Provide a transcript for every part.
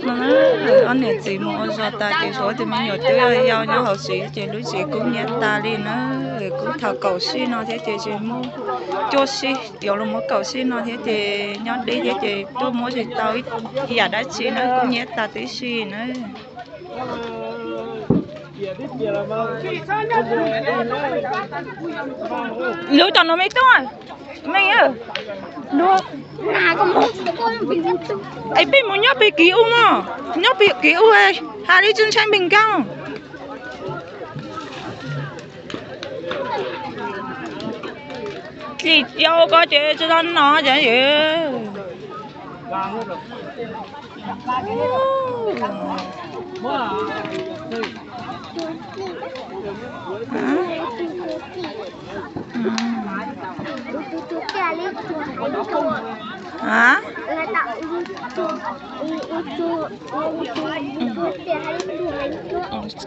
Ob niam txiv mus ua zog tas ces tshuav tus me nyuam twb yau nyob hauv tsev ces lub tsev kub hnyiab tas li na. Kub thaum kaum sij no thiab ces tsis muaj cuaj sij, yuav los muab kaum sij no thiab ces nyob deb thiab ces tuaj muab tsis tau ib yam dab tsi na, kub hnyiab tas tib si na. Lub tom no me tub, me, es peb mus nyob pem kiv ub mog, nyob pem kiv ub, hais li tsis ntshai npis nkauj. Tsis yau ko ces tsis tau no ces.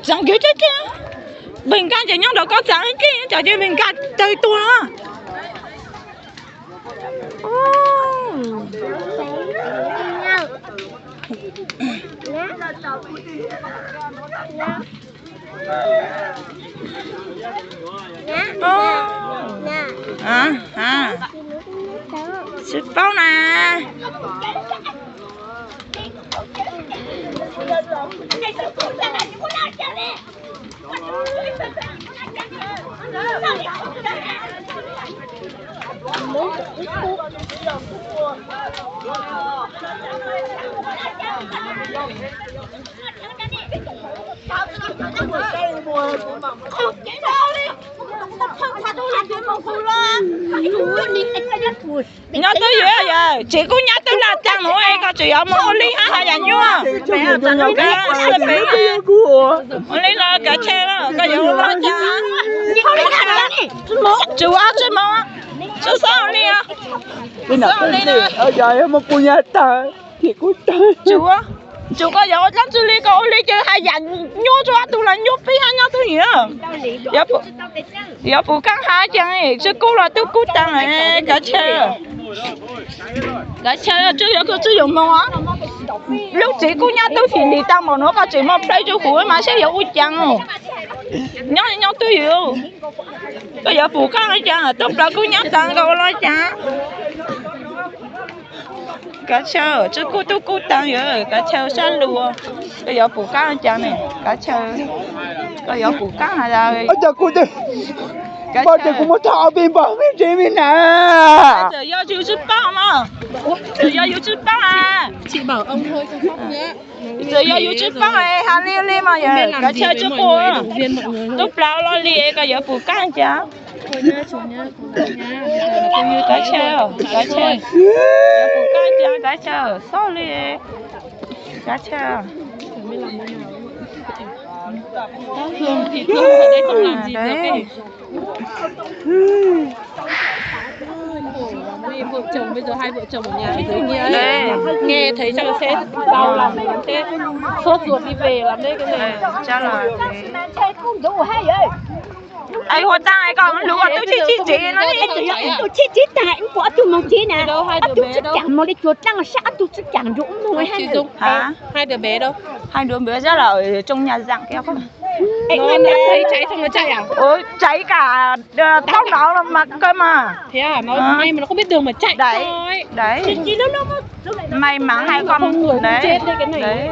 Txeev kiag tib teg, npis nkauj ces nyob nraum koj txeev tib teg, cov ces npis nkauj tawg tuag no. Tsis paub na. Nyob twj ywm, tsev kub nyab twb lam tas mus es koj tseem yuav mus ua li haj haj yam nyuaj. Ua li no kav tsij, koj yuav ua li cas? Tsis ua tsis mus, tsis txhob ua li. Tsis ua, tsis koj yuav ua dlaab tsi li, koj ua li ces haj yam nyuaj rua ob tug los nyuaj pib hab nyob twj ywm. Yuav puv kaab has caag, tswj kub los tub kub taag, kav tsij, kav tsij, tswj yuav koj tswj yuav moog. Lub tsev kub nyab tub fim lim tag npaum nuav koj tseem moog plhaw rua huv mas saib yuav ua caag. Nyob nyob twj ywm, koj yuav puv kaab has caag, tub plaws kub nyab taag koj ua li cas? Kav tsij, tswj kub tub kub taag, kav tsij sab lug, koj yuav puv kaab has caag ne, kav tsij, koj yuav puv kaab has caag? Kuv muab thaij ob peb npaug me ntsis me na. Txawm yog yus tsis paub mas, txawm yog yus tsis paub a. Txawm yog yus tsis paub has li li mas yog kav tsij tswj kub, tub plaws lo li koj yuav puv kaab cas? Kav tsij, kav tsij, yuav puv kaab cas kav tsij, txhob li, kav tsij. Nghe thấy trong xe đau lòng lắm thế, sốt ruột đi về lắm đấy cái này. Ai hua tag koj lug koj tub chib chib tsev no, tub chib chib tag ub, ob tug tub chib caam moog li cuag taag sab, ob tug tub caam nrug ub moog. Hai đứa bé đâu? Hai đứa bé chắc là ở trong nhà dặn kia không? Nó cháy trong nó chạy à? Ủa, cháy cả, ờ, tốc độ mà cơ mà. Thế à? Nó may mà nó không biết đường mà chạy thôi. Đấy. May mắn hay không? Không người cũng chết đấy cái này.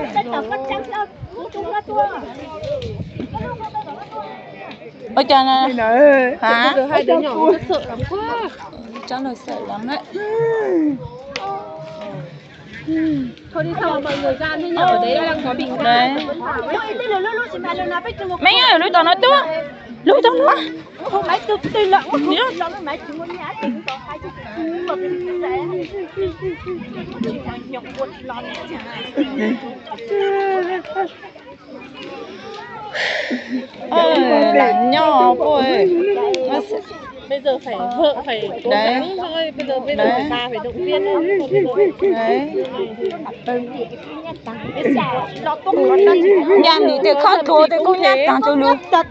Ôi trời ơi. Hả? Bây giờ hai đứa nhỏ nó sợ lắm quá. Cháu nó sợ lắm đấy. Thôi đi, sao mà mọi người ra thế nhỉ? Ở đấy đang có bình ga. Đấy. Mấy người ở lối tàu nói tuốt. Lối tàu nói. Lam nyob pua. Bây giờ phải vợ phải cố gắng thôi, bây giờ bây giờ phải bà phải động viên thôi. Nyaj nws tej khob txhua tej kub nyab taag rua lug. Cas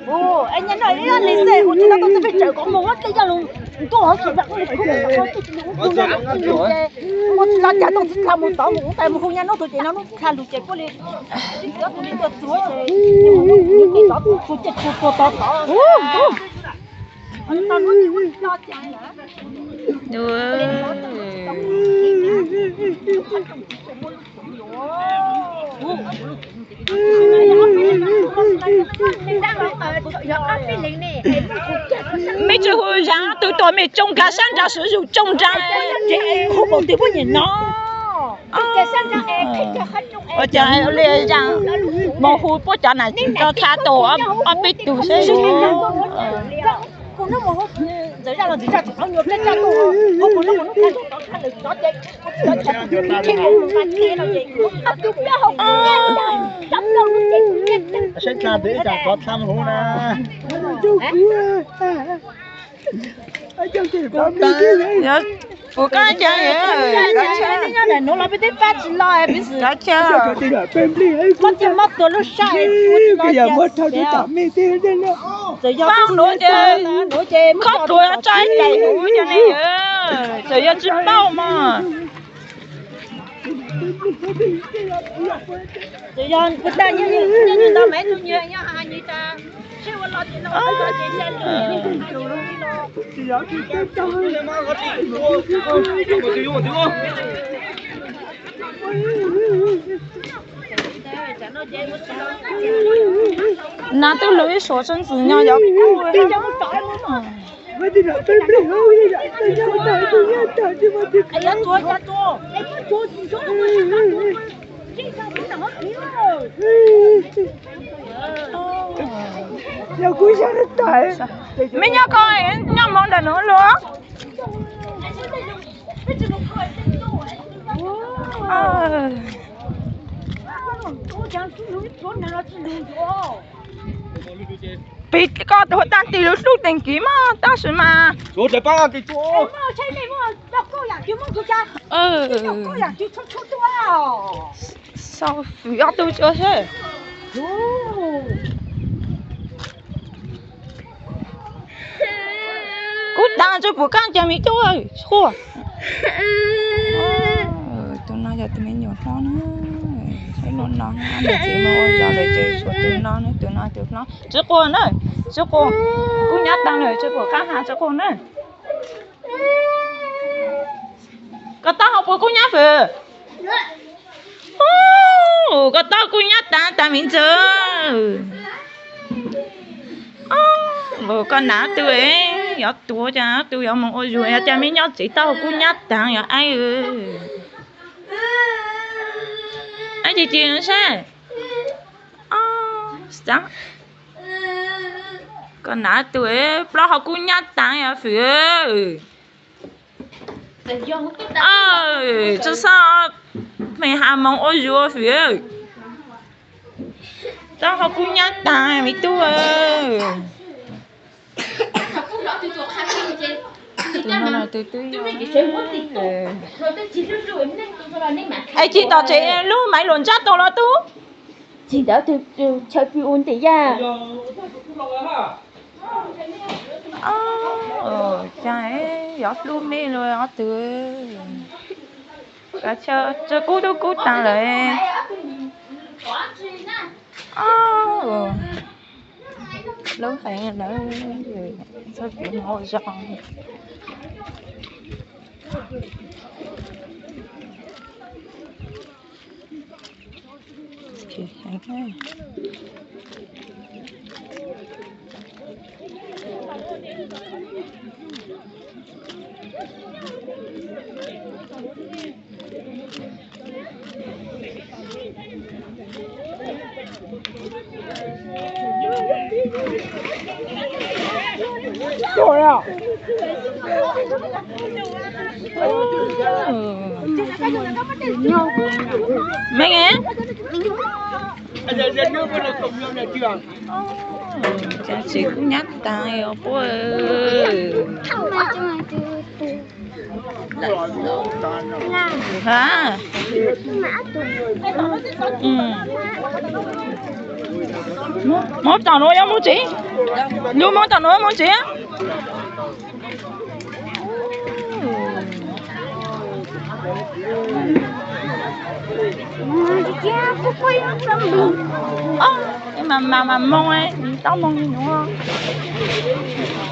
Ua, es nyab no ib li xwb, ua tsis tau tau txiv pheej tsawm kom mus ua dlej yaj lus ntuj hauv tsis npam ua li khub ua tsis li ua tsis li ces mus tsis tau cas tau txiv dlha mus tod mus ua tais mus hu nyab no tus ces no no dlha lus ces kuj li sib txiav tus li tuaj txuav ces tus ces txuag txuag tod tod. Mej tsi hu zam tug tog mej tsoo nra sab nra sub zus tsoo nra hu npaum twg puab nyiam no. Ua cas li zam moog hu puab cov nam tso txha tau ob peb tug seb. Saib txha twg ib tsam kov txha hu na. Puas koj cas? Nuav los peb twb pab tsis los peb xwm. Mob tiag mob tuag lub sab es ua tsis los cas. Txawm yog nuav ces khob tuav tso ib daim huv cov ne, txawm yog tsis paub mog. Txawm yog puas tas nyob nyob ntau mas ib tug nyuag nyob hais nws tas seb ua los ces los, ua tsis los ces cia li. Nav tub lug ib suav tsab ntxwv nyob yov kub. Mej nyob ko, nyob moog ntawm nuav lug. Pig koj ua tag tis lug hlub teem kiv mog tab sis mas. Sau fwm ob tug tso seb. Kub taag tsi pum kaab ca me tub, quaj. Tus no yog tus me nyuam hlob na. Saib lub no, niam txiv moog ua zog lawm ces tshuav tus no na, tus no tus hlob. Tsi quaj na, tsi quaj. Kub nyab taag lawm tsi pum kaab has, tsi quaj na. Koj taub hau puas kub nyab fwm? Koj taub kub nyab taag taag me ntxawg. Koj nav tug, yog tuav cas tug yuav moog ua zug, yog ca me nyob tsev taub hau kub nyab taag yog aib. Aib ces ces saib. Koj nav tug, plaub hau kub nyab taag yog fwm. Tsi xob, me has moog ua zug fwm. Taub hau kub nyab taag me tub. Tus no twb, es tsis tom tsev lub maiv luam ntsab tau los tub. Tsis ntawd chaw pw ua ntim yaj. Cas yog hlub me lug ob tug. Tsi kub tub kub taag lawm. Hlub heev lawm, txhob piav moog ua zog. Me, cas tsis kub nyab taag os puab. Mus tom nuav yuav mus tsev. Lub mus tom nuav yuav mus tsev. Mas mas moo, tau moo li nuav.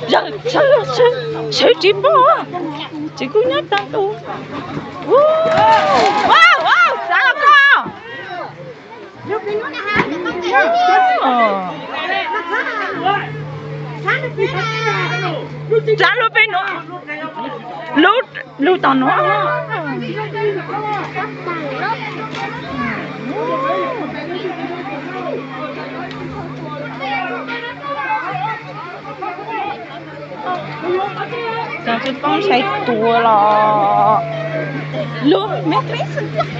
Sawv tsis pom, tsev kub nyab taag tus. Xav los koj. Tsav lub peb nuav, lub tom nuav. Tsis poob sai tua los lub me.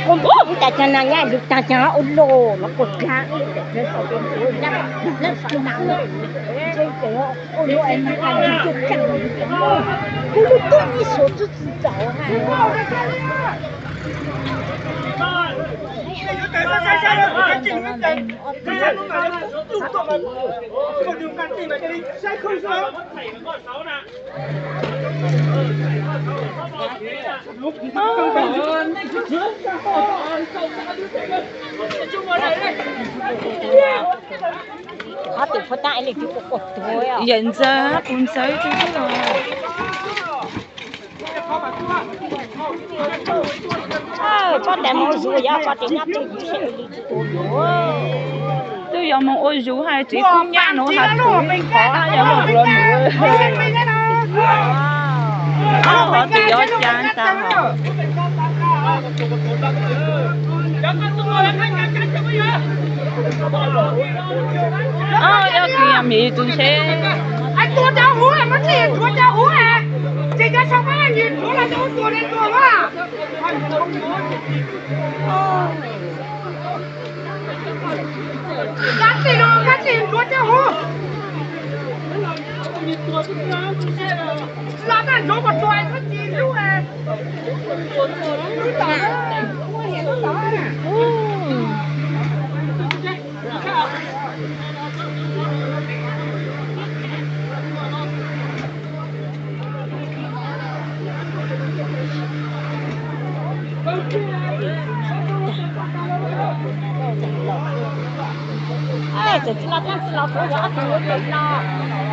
Ua cas cov no nyab lug tag cov ua loj los kuj dlaab. Kuv lub tub ib suav tub tsi tsaus. Yawm ntxawg, kuv ntxawg twb los. Pob tes mus ua zug, yog pob tes nyob twj ywm seb li tsis ua zug. Twb yog mus ua zug hais tsev kub nyab nuav has txug qhov yog mus ua zug. Qhov twg yuav cas ntag hos. Yog kws yog miv tus ntshe.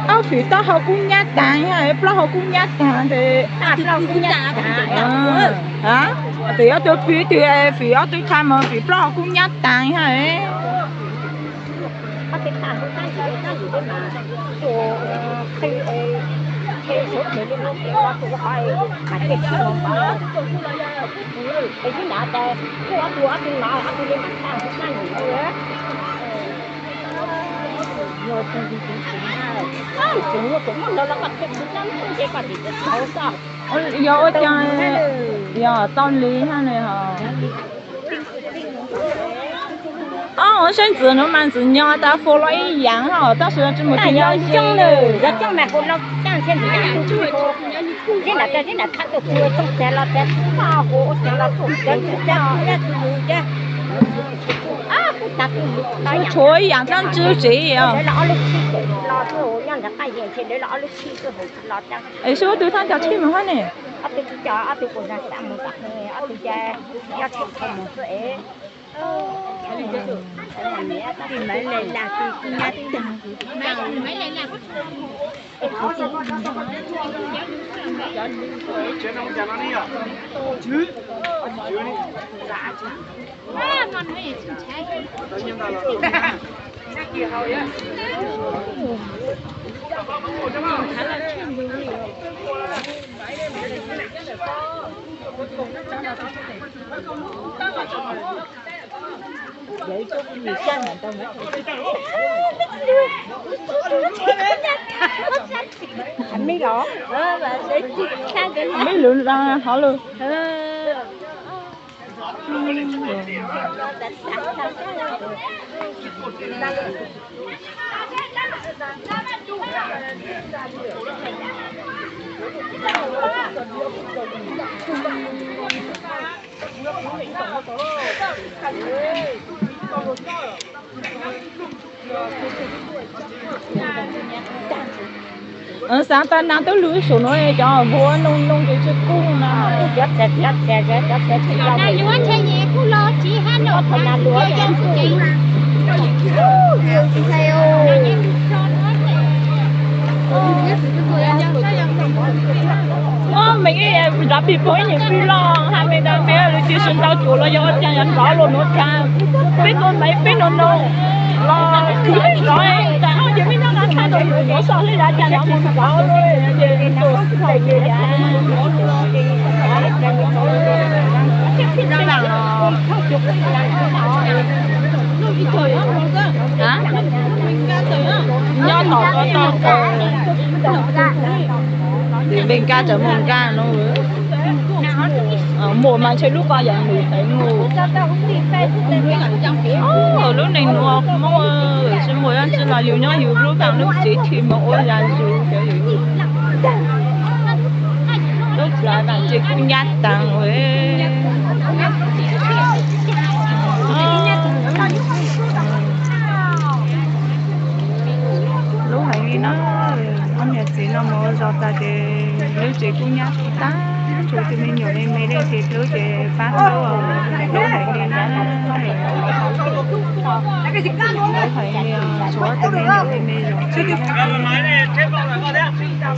Ob fim taub hau kub nyab taag, plaub hau kub nyab taag tes. Tes yuav tus fim twg, fim ob tug tshaj mas fim plaub hau kub nyab taag hab. Yog ua caag, yog tau li hab ne hos. Ob, saib ntxwv nuav mas ntxwv nyo tas fua los ib yaam hos, tab sis tsis mus tsis nyob coob lawm. Yog coob mas fua los caag thiab ntxwv. Tshuav ib yaam dlaab tsi tsev os. Es sib ua tug thaab cov tshij mus hab ne. Mej lug hov lug. Xav tau nas tub lug saum no cov vua noog noog ces tsis kub na. Mej zov pij poog ib nyuag plig loj ha, mej ntawd mej lug tsis sib ntaus cuav los yog ua caag yog nrov los nuav caag. Peb tua maiv peb no no los kwv peb nrov tas no ces mej nyob na thaij rau yus nuav xwb hwb, yog caag yog mus nrov lawm ces tus tes ces nyob tom ko tog kaw, npe nkaj tsam muaj nkaj no. Muaj mas ntshe lub ko yog nws teev mus. Lub neej nuav Hmoob, tsis muaj dab tsi los yus nyob yus lub vaam lub tsev, tsis moog ua zaj zug cov yus lub plhav vaam tsev kub nyab taag. Lub heev li na, ob niam txiv no mus ua zog tas ces lub tsev kub nyab tag, tshuav tus me nyuam me me leej twg hlub ces pab hlub, hlub heev li na. Hlub heev li, tshuav tus me nyuam me me zov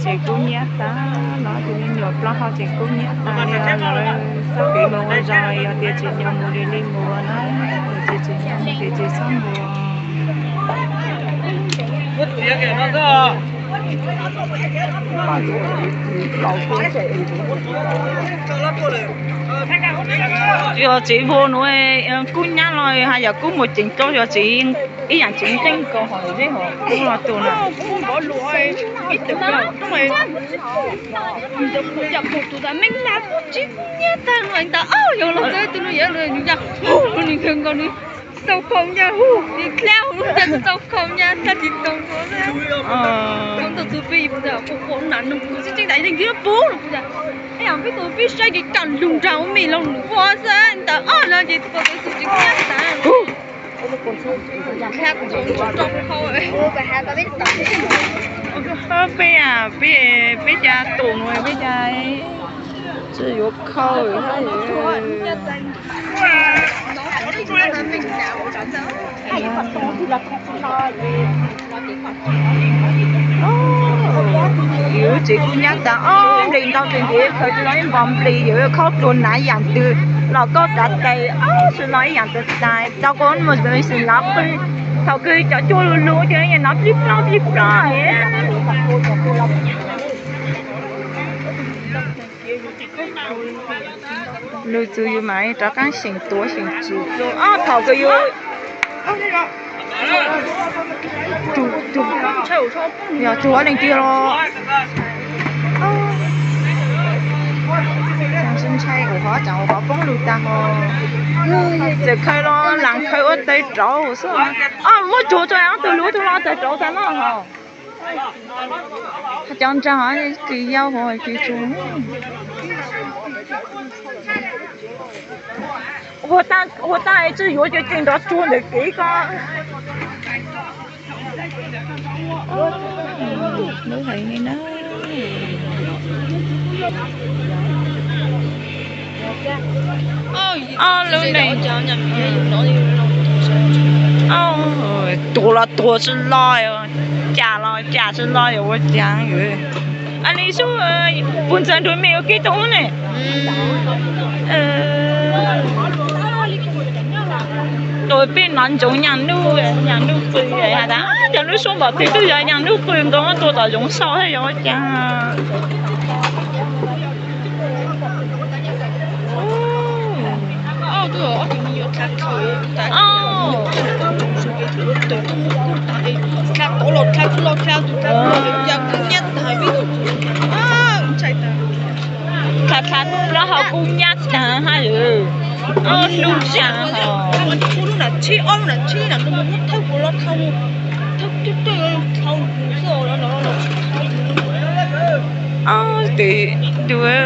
tsev kub nyab tag, los tus me nyuam plaub hau tsev kub nyab tag li. Lawv txoj kev mus ua zog yog tias tsim nyog mus li li mus na, tias tsim nyog mus ces tsis txhob mus. Yog tsev vua nuav kub nyab los haj yam kub mus ceev rau, yog tsev ib yaam tsev nqeeb ko hov zeb hov kub los tus na. Ib tug tus tas mej laj kub tsis kub nyab tag no tas, yog los tau tus no yog nws yog nws kawg nkaus nws txaus khau nyab hu, nws dlab hu nws txaus khau nyab tag tsis tau ua ntau tus peb yim tas quas quas nam noog kuv tsis tseem tas yog nws puv no kuv tas, ib yaam peb tus peb saib ces kam lug nraag ua mej laug lug ua xwb tas, ob no ces tus ko txawm tsis kub nyab tas. Peb, peb, peb ca tus nuav peb ca tsi yuav khau. Yus tsev kub nyab tas, ob nplis ntau tes ntiv khaws tsi los ib npog nplis, yus khau dlua nav yaam twg los koj kav tes, ob tsi los ib yaam twg tas, tau koj mus xwm los qw, thaum kws cov cua lug lug ces nov plib plob plib plob. Lug txug yus mas rov qaab seem tuav seem tswv dlua, ob thaum kws yus yog tsuag leej twg los ntshai ua hov tsaam ua hov poob lug tag hov. Txawm khaws los laam khaws ua tawg rauv xwb. Ob muab tsuag tso ob tug lug tug los tawg rauv tag no hov. Cov nraag kws yau hov kws tsuag. Ua tag tsi yuav ces tseem nrov tsuag ntawm kev ko. Lub heev li na. Ob lub neej, tuag los tuag tsi los, cam los cam tsi los, yuav ua cas. Li xub puag ntxawg nrug mej ua kev tau ne. Tus peb nov ntsoov Nyaam Nuj, Nyaam Nuj qw has tas cov lub suab npaum twg twb yog Nyaam Nuj qw nkaus, tua tom zoov xauj thiab yog ua cas. Dlha tod los dlha, kuv los dlha, tus dlha kuv los, yam kub nyab taag peb tug. Dlha dlha plaub hau kub nyab taag hab. Ob lub tshav, lub nam tsheb, ob lub nam tsheb na, thawj kuv los thau, thawj thawj thau xwb, ob tes dua.